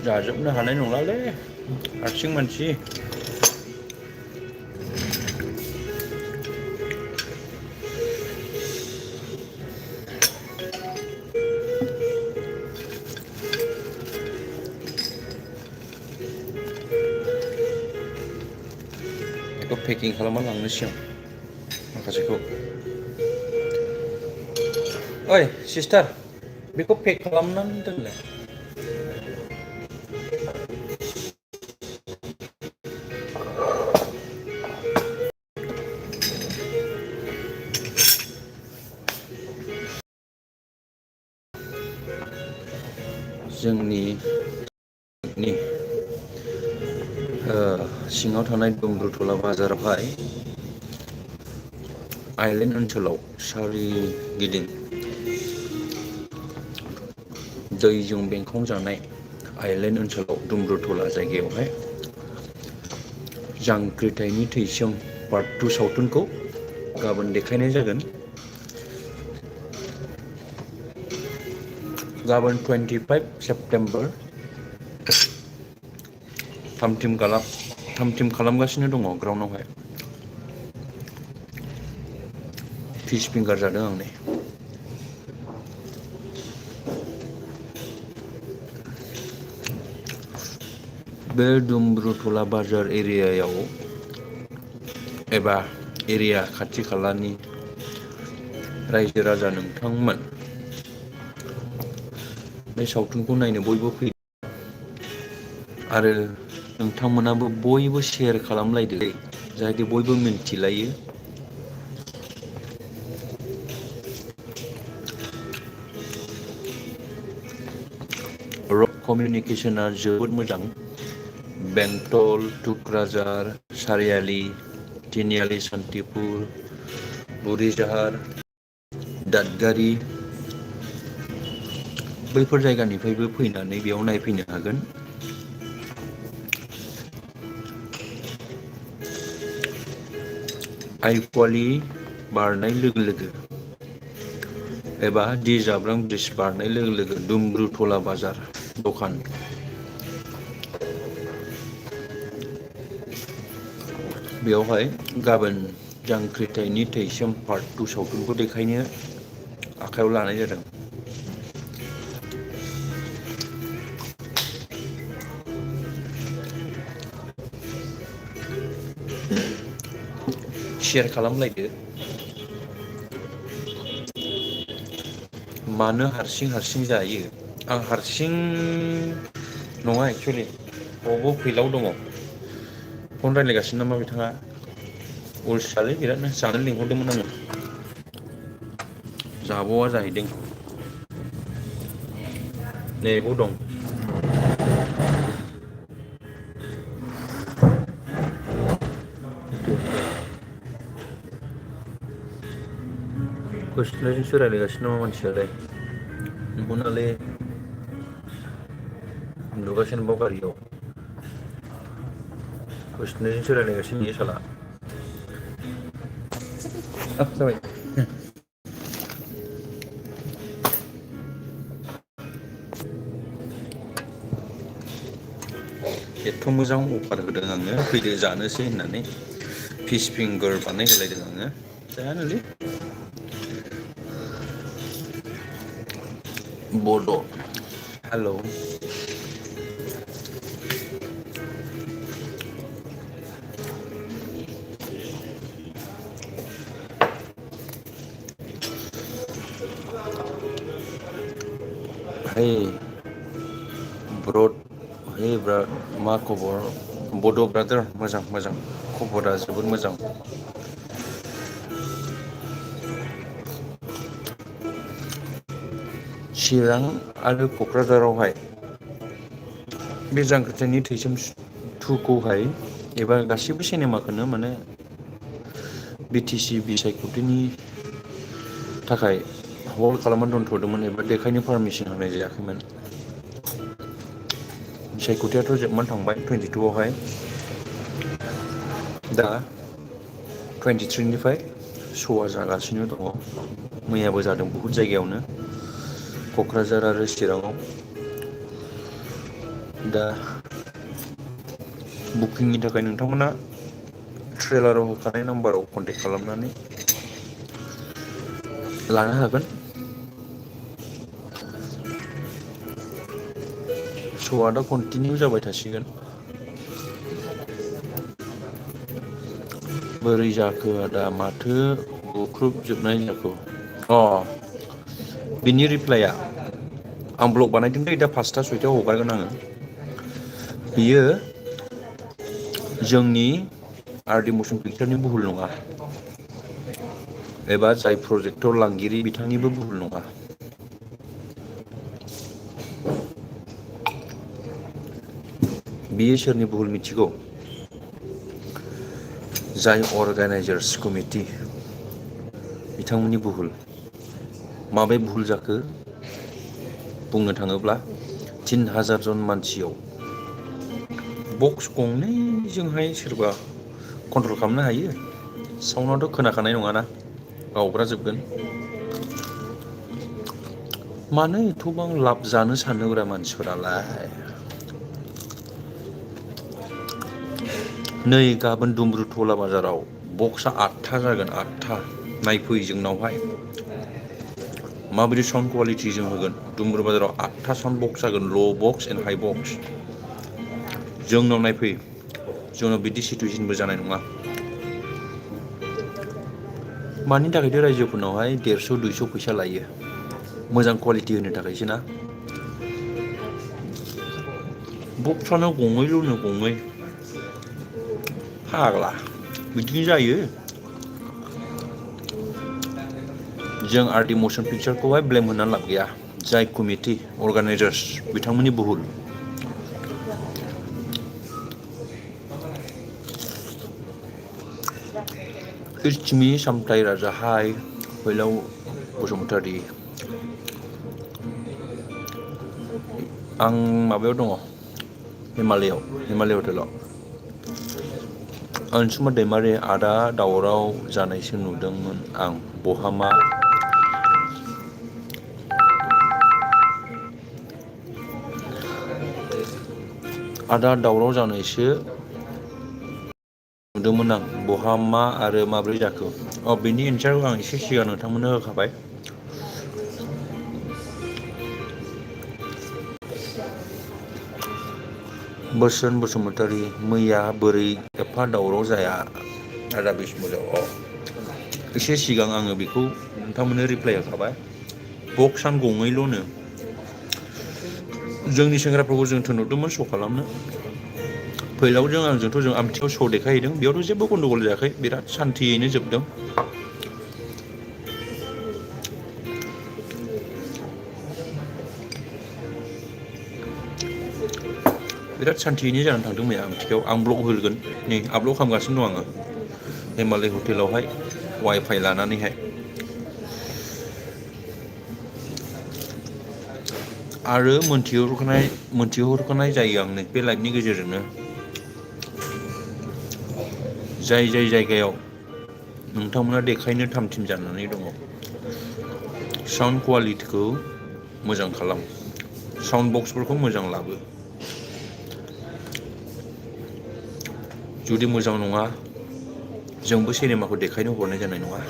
जाजोबनो हानाय नंलालै हारसिं मानसि। बेखौ पेकिं खालामना लांनोसै आं माखासेखौ। ओइ सिस्टार बेखौ पेक खालामनानै दोनलाय। जोंनि सिङाव थानाय दुम्ब्रुथला बाजारावहाय आइलेण्ड ओनसोलाव सोरगिदिं दैजों बेंखनजानाय आइलेण्ड ओनसोलाव दुम्ब्रुथला जायगायावहाय जांख्रिथायनि थैसोम पार्ट 2 सावथुनखौ गाबोन देखायनाय जागोन। गाबोन 25 सेप्तेम्बर थाम थिम खालामगासिनो दङ ग्राउन्डआवहाय। फिस फिंगार जादों आं नै। बे दुम्ब्रुथला बाजार एरियायाव एबा एरिया खाथि खालानि रायजो राजा नोंथांमोन बे सावथुनखौ नायनो बयबो फैयो आरो नोंथांमोनाबो बयबो शेयार खालामलायदो जाहाथे बयबो मिन्थिलायो। रड कमिउनिकेसना जोबोद मोजां। बेंटल, टुक्राझार, सारियालि, तिनिआलि, सान्तिपुर, बुरिजाहार, दादगारि बैफोर जायगानिफ्रायबो फैनानै बेयाव नायफैनो हागोन। आइपुवालि बारनाय लोगो लोगो एबा दि जाब्रां ब्रिज बारनाय लोगो लोगो दुम्ब्रुथला बाजार दखान बेयावहाय गाबोन जांख्रिथायनि थैसोम पार्ट 2 सावथुनखौ देखायनो आखायाव लानाय जादों। शेयार खालामलायदो। मानो हारसिं जायो? आं हारसिं नङा एक्सुवेलि बावबो फैलाव दङ। फन रायज्लायगासिनो नामा बिथाङा? अलसियालै बिरादनो जानो लिंहरदोंमोन आङो। जाबावा जाहैदों। नै बाव दं। सिथ्लाजोंसो रायज्लायगासिनो नामा मानसियालाय? नंगौनालै उन्दुगासिनो बाव गारियाव। हस्टेलजोंसो रायज्लायगासिनो बियो साला। जाबाय। एथ' मोजां अफार होदों आङो फैदो जानोसै होननानै। फिस फिंगार बानाय होलायदों आङो जायानोलै। बड' हेल'। हे मा खबर? बड' ब्रादार मोजां खबरा जोबोद मोजां। चिरां आरो क'क्राझारावहाय बे जांख्रिथायनि थैसोम 2 खौहाय एबा गासिबो सिनेमाखौनो माने बिटिसि बिसायख'थिनि थाखाय हल्ड खालामनानै दोनथ'दोंमोन एबा देखायनो पारमिसन होनाय जायाखैमोन। बिसायख'थियाथ' जोबनानै थांबाय 22आवहाय। दा 23निफ्राय श'आ जागासिनो दङ। मैयाबो जादों बहुद जायगायावनो क'क्राझार आरो चिराङाव। दा बुकिंनि थाखाय नोंथांमोना ट्रेलाराव होखानाय नाम्बाराव कन्टेक्ट खालामनानै लानो हागोन। श'आ दा कन्टिनिउ जाबाय थासिगोन। बोरै जाखो आदा माथो बुख्रुबजोबनाय जाखो? अ बिनि रिप्लाइया आं ब्लग बानायदों दै दा 5टा 6टायाव हगारगोन आङो। बियो जोंनि आर्ट इम'सन पिक्सारनि भुल नङा। एबा जाय प्रजेक्टर लांगिरि बिथांनिबो भुल नङा। बियो सोरनि भुल मिथिगौ? जाय अर्गानाइजार्स कमिटि बिथांमोननि भुल। माबे भुल जाखो? बुंनो थाङोब्ला 3000 जन मानसियाव बक्स गंनैजोंहाय सोरबा कन्ट्रल खालामनो हायो? साउन्डआथ' खोनाखानाय नङाना गावब्रा जोबगोन। मानो एथ'बां लाब जानो सानोब्रा मानसिफोरालाय? नै गाबोन दुम्ब्रु टला बाजाराव बक्सआ 8था जागोन 8था। नायफै जोंनावहाय। माबायदि साउन्ड कुवालिटि जों होगोन दुम्ब्रु बाजाराव 8था साउन्ड बक्स जागोन ल' बक्स एन्ड हाइ बक्स। जोंनाव नायफै जोंनाव बिदि सिटुवेसनबो जानाय नङा। मानि थाखायथो रायजोफोरनावहाय 150 200 फैसा लायो? मोजां कुवालिटि होनो थाखायसो ना? बक्सआनो गंनैल'नो गंनै। फाग्ला बिदिनो जायो? जों आर्ट इम'सन पिक्सारखौहाय ब्लेम होनानै लाब गैया। जाय कमिटि अर्गानाइजार्स बिथांमोननि भुल। इट्स मी सामथाइ राजा हाय फैलाव बसुमतारी। आं माबायाव दङ हिमालय हटेलाव। अनसुमा दैमारि आदा दावराव जानायसो नुदोंमोन आं बहा मा? आदा दावराव जानायसो नुदोंमोन आं बहा मा आरो माब्रै जाखो? बेनि एन्सारखौ आं एसे सिगां नोंथांमोननो होखाबाय। बोसोन बसुमतारी मैया बोरै एफा दावराव जाया? आदा बिस्मुलाव एसे सिगां आङो बेखौ नोंथांमोननो रिप्लाइ होखाबाय। बक्सआनो गंनैल'नो। जोंनि सेंग्राफोरखौ जों थिनहरदोंमोन श' खालामनो। फैलावजों आंजोंथ' जों आमथियाव श' देखायहैदों बेयावथ' जेबो गन्दगल जायाखै बिराद सान्थियैनो जोबदों। बिराद सान्थियैनो जानानै थांदों मैया आमथिखायाव आं ब्लग होगोन नै आपलड खालामगासिनो दं आङो। हिमालय हटेलावहाय वाइफाइ लानानैहाय। आरो मोनथिहरखानाय जायो आं बे लाइभनि गेजेरजोंनो। जाय जाय जायगायाव नोंथांमोना देखायनो थाम थिम जानानै दङ साउन्ड कुवालिटिखौ मोजां खालाम। साउन्ड बक्सफोरखौ मोजां लाबो। जुदि मोजां नङा जोंबो सिनेमाखौ देखायनो हरनाय जानाय नङा।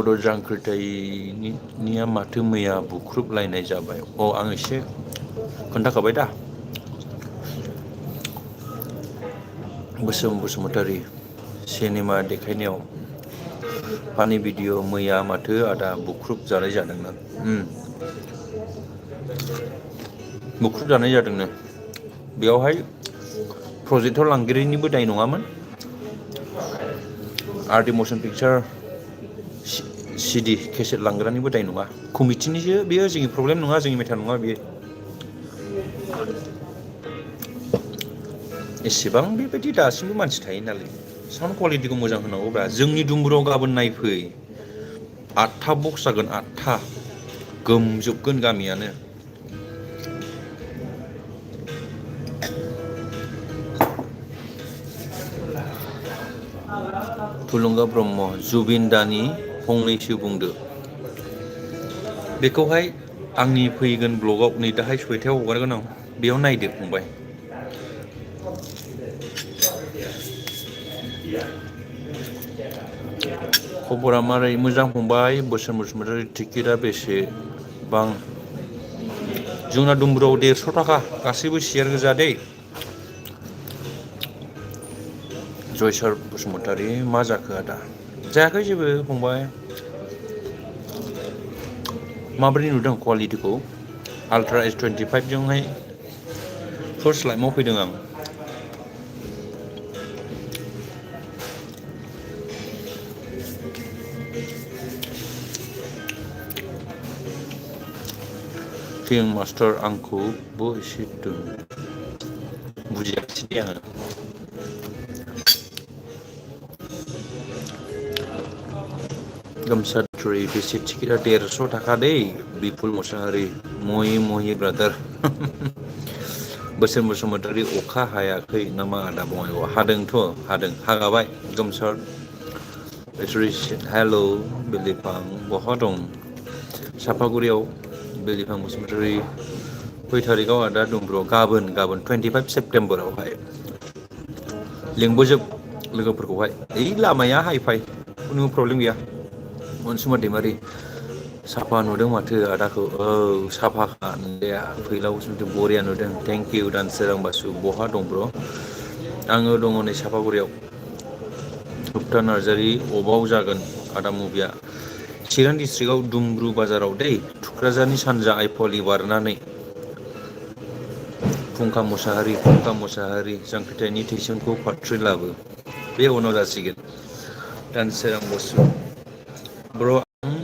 गबन जांख्रिथायनिया माथो मैया बुख्रुबलायनाय जाबाय? आं एसे खोन्थाखाबाय दा। बसुमतारी सिनेमा देखायनायाव फानि भिडिअ' मैया माथो आदा बुख्रुब जानाय जादोंना? बुख्रुब जानाय जादोंनो। बेयावहाय प्रजेक्टर लांगिरिनिबो दाय नङामोन। आर्ट इम'सन पिक्सार सिडि केसेट लांग्रानिबो दाय नङा। कमिटिनिसो बेयो जोंनि प्रब्लेम नङा जोंनि मेटार नङा बेयो। एसेबां बेबायदि दासिमबो मानसि थायो नालाय साउन्ड कुवालिटिखौ मोजां होनांगौब्रा। जोंनि दुम्बुराव गाबोन नायफै 8था बक्स जागोन 8था गोमजोबगोन गामियानो। थुलुंगा ब्रह्म जुबिन दानि फंनैसो बुंदो बेखौहाय आंनि फैगोन ब्लगाव नै दाहाय 6थायाव हगारगोन आं बेयाव नायदो फंबाय खबरा मारै मोजां फंबाय बोसोन बसुमतारी टिकेटआ बेसेबां जोंना दुम्ब्रुआव 150 थाखा गासैबो सियार गोजा दै जयसार बसुमतारी मा जाखो आदा जायाखै जेबो फंबाय माबोरै नुदों कुवालिटिखौ आल्ट्रा S25 जोंहाय फार्स्ट लाइमाव फैदों आं किं मास्टार आंखौबो एसे दोन बुजियाखिसै दे आङो गोमसाद्रि बेसे टिकेटआ 150 थाखा दै बिपुल मोसाहारि महि ब्रादार बोसोन बसुमतारी अखा हायाखै नामा आदा बङाइगाव हादोंथ' हादों हागाबाय गोमसार हेल' बिलिफां बहा दं सापागुरियाव बिलिफां बसुमतारी खय थारिखआव आदा दुम्ब्रुआव गाबोन 25 सेप्तेम्बरावहाय लिंबोजोब लोगोफोरखौहाय ओइ लामाया हाइ फाइ खुनु प्रब्लेम गैया अनसुमा दैमारि साफा नुदों माथो आदाखौ औ साफाखा नुनाया फैलाव बरिया नुदों थेंक इउ दानसोरां बासु बहा दं ब्र' आङो दङ नै सापागुरियाव गुप्ता नार्जारि अबाव जागोन आदा मुभिया चिरां डिस्ट्रिक्टआव दुम्ब्रु बाजाराव दै थुक्राझारनि सानजा आइफवालि बारनानै फुंखा मुसाहारि जांख्रिथायनि थैसामखौ फाट्रि लाबो बे उनाव जासिगोन दानसोरां बसु ब्र' आं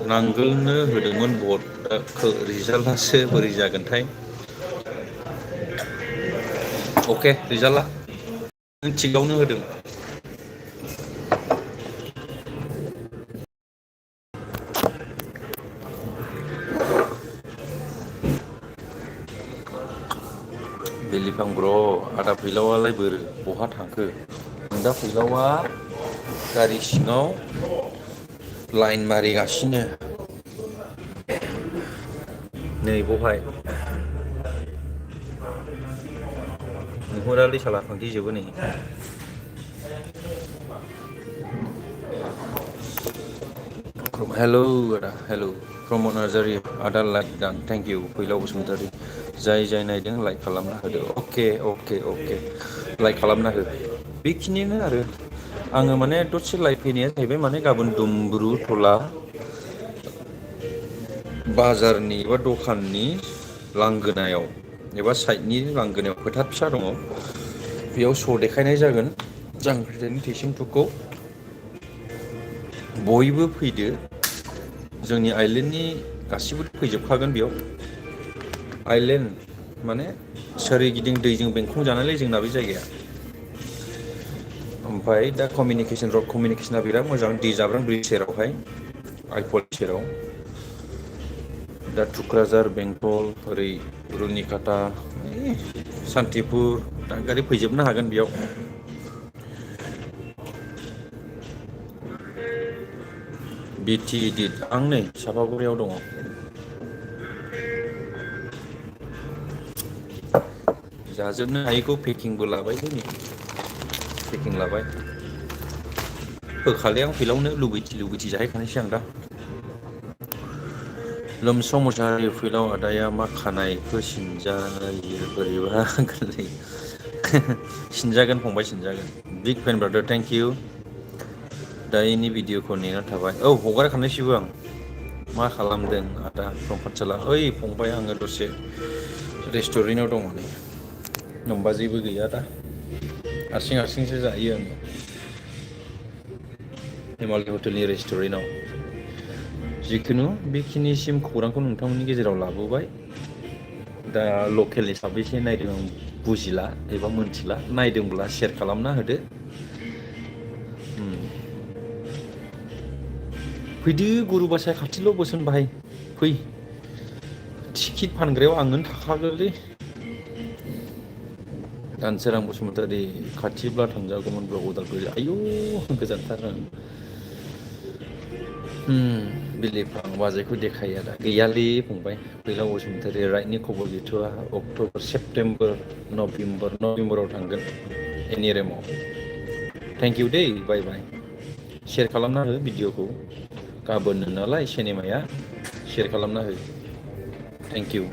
नांगोलनो होदोंमोन भटखौ रिजाल्टआसो बोरै जागोनथाय अके रिजाल्टआ नों थिगावनो होदों बिलिफां ब्र' आदा फैलावआलाय बोरो बहा थांखो दा फैलावआ गारि सिङाव लाइन मारिगासिनो नै बहाय नुहुरालै साला थांथिजोबो नै हेलौ आदा हेलौ प्रमद नार्जारि आदा लाइक दान थेंक इउ फैलाव बसुमतारी जाय नायदों लाइक खालामना होदो अके लाइक खालामना हो बेखिनिनो आरो आङो माने दसे लाइभ फैनाया जाहैबाय माने गाबोन दुम्ब्रु टला बाजारनि एबा दखाननि लांगोनायाव एबा साइडनि लांगोनायाव फोथार फिसा दङ बेयाव श' देखायनाय जागोन जांख्रिथायनि थैसिमफोरखौ बयबो फैदो जोंनि आइलेण्डनि गासिबो फैजोबखागोन बेयाव आइलेण्ड माने सोरगिदिं दैजों बेंखन जानायलाय जोंना बे जायगाया ओमफ्राय दा कमिउनिकेसना बिराद मोजां दै जाब्रां ब्रिज सेरावहाय आइफवालि सेराव दा थुक्राझार बेंटल ओरै रुनिकाटा सान्तिपुर दागगारि फैजोबनो हागोन बेयाव बिटि इदिट आं नै सापागुरियाव दङ जाजोबनो हायैखौ पेकिंबो लाबायलै नै पेकिं लाबाय होखालै आं फैलावनो लुबैथि जाहैखानोसै आं दा लोमसाव मोसाहारि फैलाव आदाया मा खानायखौ सिनजायो बोरैबा गोरलै सिनजागोन फंबाय सिनजागोन big fan brother thank you दायोनि भिडिअखौ नेना थाबाय औ हगारखानायसैबो आं मा खालामदों आदा फ्रम पाठसाला ओइ फंबाय आङो दसे रेस्टुरेन्टाव दङ नै नोमबाजैबो गैया दा हारसिंसो जायो आङो हिमालय हटेलनि रेस्टुरेन्टाव जिखुनु बेखिनिसिम खौरांखौ नोंथांमोननि गेजेराव लाबोबाय दा लकेलनि साबैसे नायदों आं बुजिला एबा मोनथिला नायदोंब्ला सेयार खालामना होदो फैदो गुरुबासा खाथिल' बोसोन बाहाय फै टिकेट फानग्रायाव आंनो थाखागोनलै दानसोरां बसुमतारी खाथिब्ला थांजागौमोनब्ला उदालगुरि आयौ गोजानथार बिलिफां बाजैखौ देखायो दा गैयालै फंबाय फैलाव बसुमतारी राइटनि खबर गैथ'आ अक्ट'बर सेप्तेम्बर नभेम्बराव थांगोन एनिरेमाव थेंक इउ दै बाय बाय शेयार खालामना हो भिडिअखौ गाबोन नालाय सिनेमाया शेयार खालामना हो थेंक इउ